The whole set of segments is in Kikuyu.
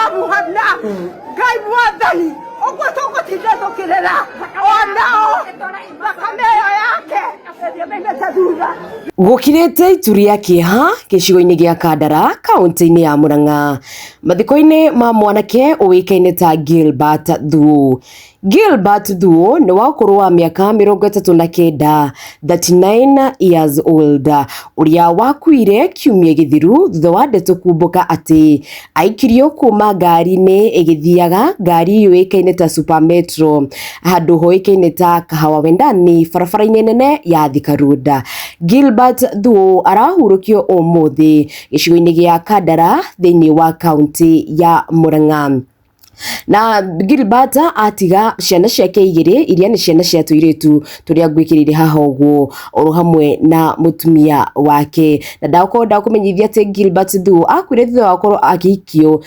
na mwana. Ngai Mwathani, ũguo tũgũtinda tũkĩrĩra onao thakame ĩyo yake ĩthiĩ maimĩte thutha. Gũkirĩte itu rĩa kĩeha gĩcigo-inĩ gĩa Kandara kaunti-inĩ ya Murang'a mathiko-inĩ ma mwanake ũĩkaine ta Gilbert Thuo. Gilbert Thuo nĩ wa ũkũrũ wa mĩaka 39, 39 years old, ũrĩa wakuire kiumia gĩthiru thutha wa ndeto kumbũka atĩ aikirio kuma ngari-inĩ ĩgĩthiaga ngari yũĩkaine ta Super Metro handũ hoĩkaine ta Kahawa Wendani barabara-inĩ nene ya Thika Road. Gilbert Thuo arahurũkio ũmũthĩ gĩcigo-inĩ gĩa Kandara thĩinĩ wa kaunti ya Murang'a. Na Gilbert atiga ciana ciake igĩrĩ iria nĩ ciana cia tũirĩtu tũrĩa ngwĩkĩrĩire haha ũguo oro hamwe na mũtumia wake. Na ndakorwo ndakũmenyithia atĩ Gilbert Thuo akuire thutha wa gũkorwo agĩikio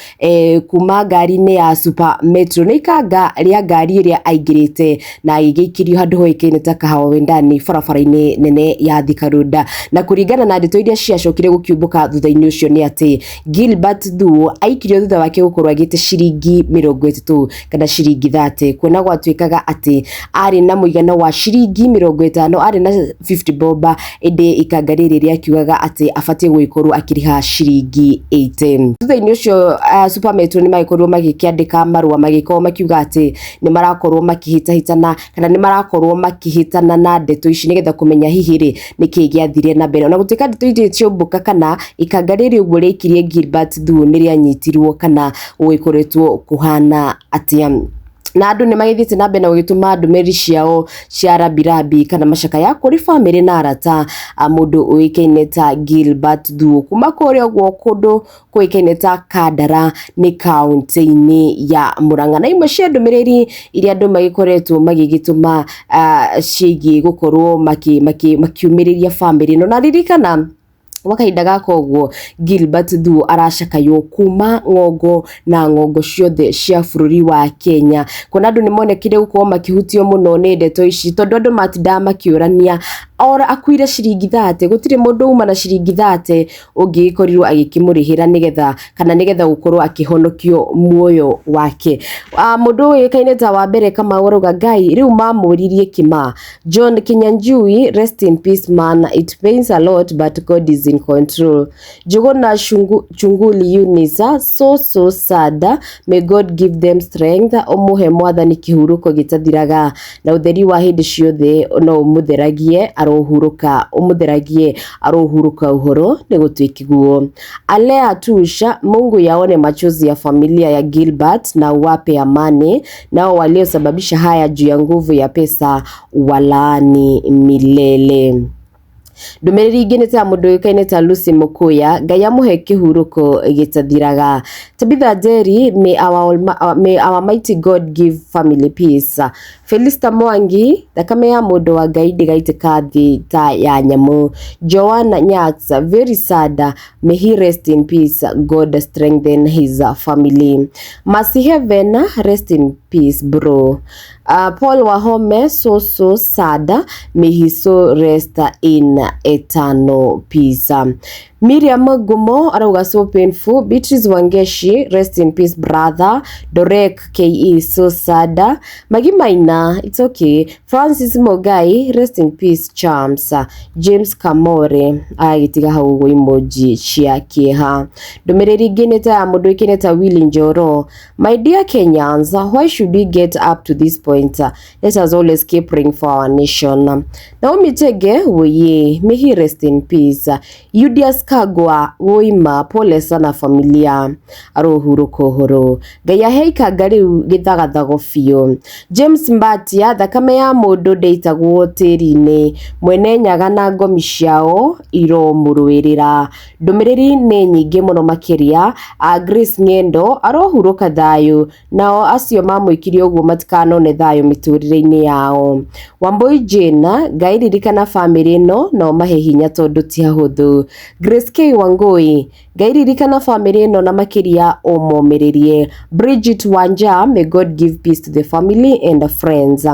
kuma ngari-inĩ ya Super Metro nĩ ikanga rĩa ngari ĩrĩa aingĩrĩte na agĩgĩikĩrio handũ hoĩkaine ta Kahawa Wendani barabara-inĩ nene ya Thika Road. Na kũringana na ndeto iria ciacokire gũkiumbũka thutha-inĩ ũcio nĩ atĩ Gilbert Thuo aikirio thutha wake gũkorwo agĩte ciringi 30 kana ciringi 30, kuona gwatuĩkaga atĩ arĩ na mũigana wa ciringi 50, arĩ na 50 bob, ĩndĩ ikanga rĩrĩ rĩakiugaga atĩ abatiĩ gũgĩkorwo akĩrĩha ciringi 80. Thutha-inĩ ũcio Super Metro nĩ magĩkorirwo magĩkĩandĩka marũa magĩkorwo makiuga atĩ nĩ marakorwo makĩhĩtahĩtana kana nĩ marakorwo makĩhĩtana na ndeto ici nĩgetha kũmenya hihi rĩ nĩkĩ gĩathire na mbere. Ona gũtuĩka ndeto iria ciaũmbũka kana ikanga rĩrĩ ũguo rĩaikirie Gilbert Thuo nĩ rĩanyitirwo kana gũgĩkoretwo kũhana atĩa. Na andũ nĩ magĩthiĩte na mbere na gũgĩtũma ndũmĩrĩri ciao cia rambirambi kana macakaya kũrĩ bamĩrĩ na arata a mũndũ ũĩkaine ta Gilbert Thuo kuma kũrĩa ũguo kũndũ kũĩkaine ta Kandara nĩ kaunti-inĩ ya Murang'a. Na imwe cia ndũmĩrĩri iria andũ magĩkoretwo magĩgĩtũma ciĩgiĩ gũkorwo makiumĩrĩria bamĩrĩ ĩno. Na ririkana gwa kahinda gaka ũguo Gilbert Thuo aracakaywo kuma ng'ongo na ng'ongo ciothe cia bũrũri wa Kenya, kuona andũ nĩ monekire gũkorwo makĩhutio mũno nĩ ndeto ici tondũ andũ matindaga makĩũrania ora akuire ciringi 30, gũtirĩ mũndũ uma na ciringi 30 ũngĩgĩkorirwo agĩkĩmũrĩhĩra nĩgetha kana nĩgetha gũkorwo akĩhonokio muoyo wake. Mũndũ ũĩkaine ta wa mbere Kamau arauga Ngai rĩu mamũririe kĩma. John Kinyanjui, rest in peace man, it pains a lot but God is in control. Njuguna Chunguli Eunice, so so sad, may God give them strength, ũmũhe Mwathani kĩhurũko gĩtathiraga na ũtheri wa hĩndĩ ciothe no ũmũtheragie arohurũka, ũmũtheragie arohurũka ũhoro nĩ gũtuĩkiguo. Alea Tusha, Mungu yaone machozi ya familia ya Gilbert na uwape amani, nao waliosababisha haya juu ya nguvu ya pesa walaani milele. Ndũmĩrĩri ingĩ nĩ ta mũndũ ũĩkaine ta Lucy Mukuya, Ngai amũhe kĩhurũko gĩtathiraga. Tabitha Njeri, may our mighty God give family peace. Felista Mwangi, thakame ya mũndũ wa Ngai ndĩgaitĩka thĩ ta ya nyamũ. Joanna Nyaks, very sad, may he rest in peace, God strengthen his family. Mercy Heaven, rest in peace bro. Paul Wahome, so so sad, may his soul rest in eternal peace. Miriam Gumo arauga so painful. Beatrice Wangeshi, rest in peace brother. Dorek KE, so sad. Magi Maina, it's okay. Francis Mogai, rest in peace Charms. James Kamore agĩtiga hau ũguo emoji cia kĩeha. Ndũmĩrĩri ingĩ nĩ ta ya mũndũ ũĩkaine ta Willy Njoro. My dear Kenyans, why should we get up to this point? Let us always keep praying for our nation. Naomi Chege, woye, may he rest in peace. Julius Kagwa, woima, pole sana familia. Arohurũka ũhoro. Ngai ahe ikanga rĩu gĩthagathago biũ. James Mbatia, thakame ya mũndũ ndĩitagwo tĩri-inĩ. Mwene Nyaga na ngomi ciao iromũrũĩrĩra. Ndũmĩrĩri nĩ nyingĩ mũno makĩria. Grace Ng'endo arohurũka thayũ, nao acio mamwĩkire ũguo matikanone thayũ mĩtũrĩre-inĩ yao. Wambui Jane, Ngai ririkana bamĩrĩ ĩno na ũmahe hinya tondũ ti hahũthũ. Grace K Wangui, Ngai ririkana bamĩrĩ ĩno na makĩria ũmomĩrĩrie. Bridget Wanja, may God give peace to the family and friends.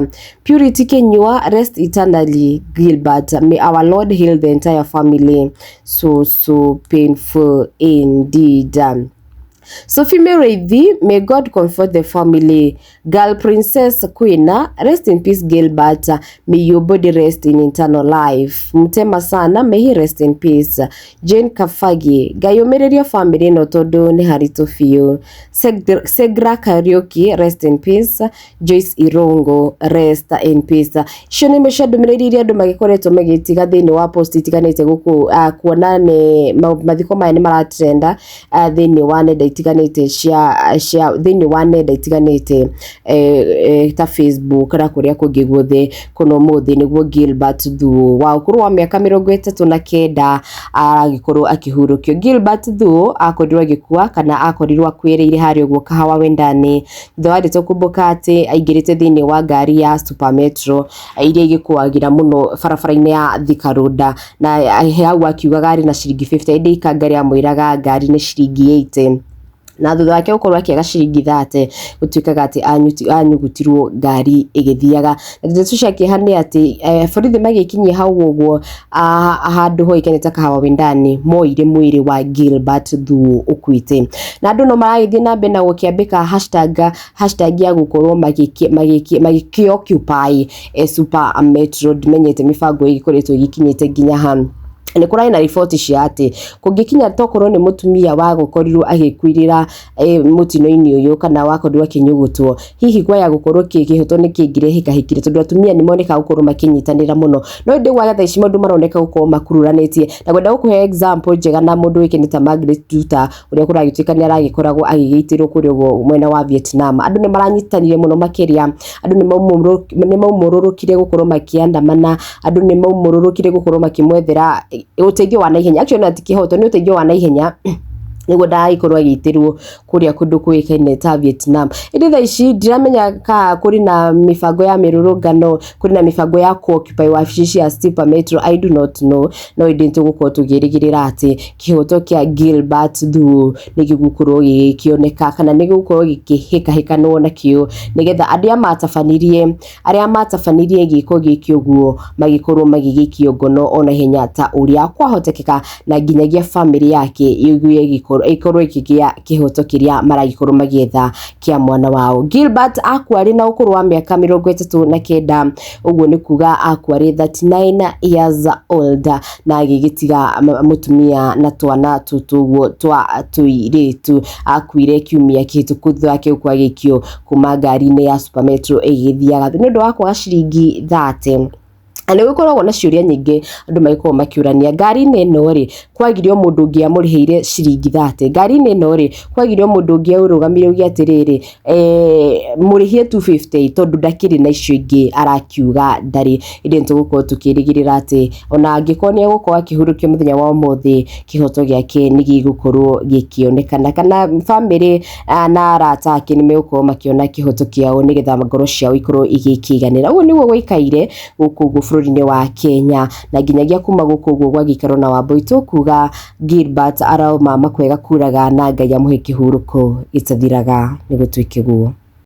Purity Kenyua, rest eternally. Gilbert, may our Lord heal the entire family. So so painful indeed. Sophie Muriithi, may God comfort the family. Girl Princess Queen, rest in peace Gilbert, may your body rest in eternal life. Mutema sana, may he rest in peace. Jane Kafagi, Ngai ũmĩrĩrie family ĩno tondũ nĩ haritũ biũ. Segra Kariuki, rest in peace. Joyce Irongo, rest in peace. Icio nĩ imwe cia ndũmĩrĩri iria andũ magĩkoretwo magĩtiga thĩinĩ wa post itiganĩte gũkũ kuona nĩ mathiko maya nĩ maratrenda thĩinĩ wa nenda itiganĩte cia thĩinĩ wa nenda itiganĩte ta Facebook na kũrĩa kũngĩ guothe. Kuno ũmũthĩ nĩguo Gilbert Thuo wa ũkũrũ wa mĩaka 39 aragĩkorwo akĩhurũkio. Gilbert Thuo akorirwo agĩkua kana akorirwo akuĩrĩire harĩa ũguo Kahawa Wendani thutha wa ndeto kumbuka atĩ aingĩrĩte thĩinĩ wa ngari ya Super Metro iria igĩkuagĩra mũno barabara-inĩ ya Thika Road, na hau akiugaga arĩ na ciringi 50 ĩndĩ ikanga rĩamwĩraga ngari nĩ ciringi 80, na thutha wake gũkorwo akĩaga ciringi 30 gũtuĩkaga atĩ anyugutirwo ngari ĩgĩthiaga. Na ndeto cia kĩeha nĩ atĩ borithi magĩkinyia hau ũguo handũ hoĩkaine ta Kahawa Wendani moire mwĩrĩ wa Gilbert Thuo ũkuĩte, na andũ no maragĩthiĩ na mbere na gũkĩambĩka hashtag ya gũkorwo magĩkĩ occupy Super Metro. Ndimenyete mĩbango ĩgĩkoretwo ĩgĩkinyĩte nginya ha. Nĩ kũrarĩ na riboti cia atĩ kũngĩkinya tokorwo nĩ mũtumia wa gũkorirwo agĩkuĩrĩra mũtino-inĩ ũyũ kana wakorirwo akĩnyugutwo, hihi kwaya gũkorwo kĩhoto nĩ kĩngĩrehĩkahĩkire tondũ atumia nĩ monekaga gũkorwo makĩnyitanĩra mũno, no ĩndĩ gwa thaa ici maũndũ maroneka gũkorwo makururanĩtie. Na ngwenda gũkũhe example njega na mũndũ ũĩkaine ta Margaret Nduta ũrĩa kũragĩtuĩka nĩ aragĩkoragwo agĩgĩitĩrwo kũrĩa ũguo mwena wa Vietnam. Andũ nĩ maranyitanire mũno makĩria, andũ nĩ maumũrũrũkire gũkorwo makĩandamana, andũ nĩ maumũrũrũkire gũkorwo makĩmwethera ũteithio wa naihenya. Actually ona ti kĩhoto, nĩ ũteithio wa naihenya nĩguo ndagagĩkorwo agĩitĩrwo kũrĩa kũndũ kũĩkaine ta Vietnam. Ĩndĩ thaa ici ndiramenya ka kũrĩ na mĩbango ya mĩrũrũngano, kũrĩ na mĩbango ya ku-occupy wabici cia Super Metro, I do not know, no ĩndĩ nĩtũgũkorwo tũkĩrĩgĩrĩra atĩ kĩhoto kĩa Gilbert Thuo nĩ gĩgũkorwo gĩgĩkĩoneka kana nĩ gĩgũkorwo gĩkĩhĩkahĩkanwo nakĩo nĩgetha arĩa matabanirie gĩko gĩkĩ ũguo magĩkorwo magĩgĩikio ngono ona ihenya ta ũrĩa kwahotekeka, na nginyagia famĩlĩ yake ĩigue ĩkorwo ĩkĩgĩa kĩhoto kĩrĩa maragĩkorwo magĩetha kĩa mwana wao. Gilbert akua arĩ na ũkũrũ wa mĩaka 39, ũguo nĩ kuga akua arĩ 39 years old, na agĩgĩtiga mũtumia na twana tũtũ ũguo twa tũirĩtu. Akuire kiumia kĩhĩtũku thutha wake gũkorwo agĩikio kuma ngari-inĩ ya Super Metro ĩgĩthiaga nĩ ũndũ wa kwaga ciringi 30. Na nĩ gũkoragwo na ciũria nyingĩ andũ magĩkoragwo makĩũrania, ngari-inĩ ĩno rĩ, kwagire o mũndũ ũngĩ amũrĩhĩire ciringi 30? Ngari-inĩ ĩno rĩ, kwagire o mũndũ ũngĩ aũrũgamire auge atĩrĩrĩ, mũrĩhie 250 tondũ ndakĩrĩ na icio ingĩ arakiuga ndarĩ? Ĩndĩ nĩ tũgũkorwo tũkĩrĩgĩrĩra atĩ ona angĩkorwo nĩ egũkorwo akĩhurũkio mũthenya wa ũmũthĩ, kĩhoto gĩake nĩ gĩgũkorwo gĩkĩonekana kana bamĩrĩ na arata ake nĩ megũkorwo makĩona kĩhoto kĩao nĩgetha ngoro ciao ikorwo igĩkĩiganĩra. Ũguo nĩguo gũikaire gũkũ ũguo bũrũri-inĩ wa Kenya, na nginyagia kuma gũkũ ũguo gwagĩikarwo na Wambui tũkuga Gilbert arauma makwega kuraga na Ngai amũhe kĩhurũko gĩtathiraga, nĩ gũtuĩke guo.